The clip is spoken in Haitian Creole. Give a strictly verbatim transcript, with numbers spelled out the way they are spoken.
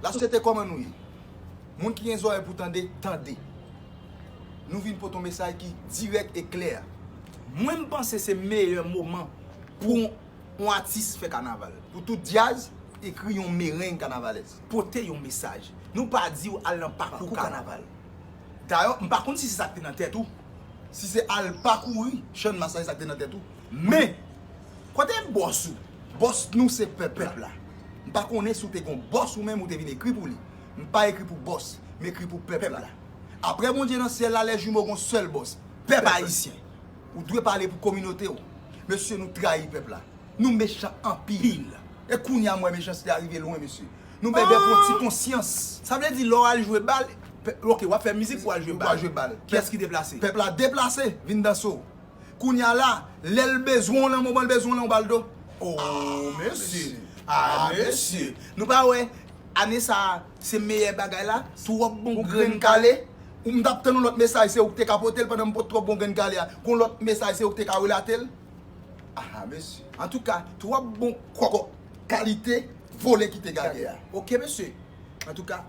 Lasosyete, kòman nou ye? Moun ki gen zòrèy pou tande, tande. Nou vin pote yon mesaj ki dirèk e klè. Mwen, m panse se meyè moman pou yon atis fè kanaval. Pou tout djaz, ekri yon mereng kanavalèz. Pote yon mesaj. Nou pa di w al nan pakou kanaval. Dayè, m pa konn si se sa k te nan tèt ou. Si se al pakouri Channmas la, se sa k te nan tèt ou. Men, kote bòs ou? Bòs nou se pèp la. M pa konnen si w te gon bòs ou menm ou te vin ekri pou li. M pa ekri pou bòs, m ekri pou pèp la. Apre Bondye nan syèl la, lè jimo gon sèl bòs, pèp ayisyen. Ou dwe pale pou kominote w. Mesye, nou trayi pèp la. Nou mechan anpil. E kounye a m wè mechanste a rive lwen, mesye. Nou bèbè pou yon ti konsyans. Sa vle di lè w al jwe bal, pe- ok, w ap fè mizik pou w al jwe Pou al bal. Jwe bal. Kiyès ki deplase? Pèp la deplase, vin danse w. Kounye a la, lè l bezwen w lan, moman l bezwen w lan, ou ba l do. Oh, mesye. Ah, mesye. Nou pa wè, ane sa a, se meyè bagay la, twòp bon grenn kale. Ou m t ap tann yon lòt mesaj, se ou k te ka pote l pandan m pot twòp bon grenn kale a. Gon lòt mesaj, se ou k te ka relate l. Ah, mesye. Antouka, twòp bon kòk kalite vole kite gade a. Ok, mesye. Antouka,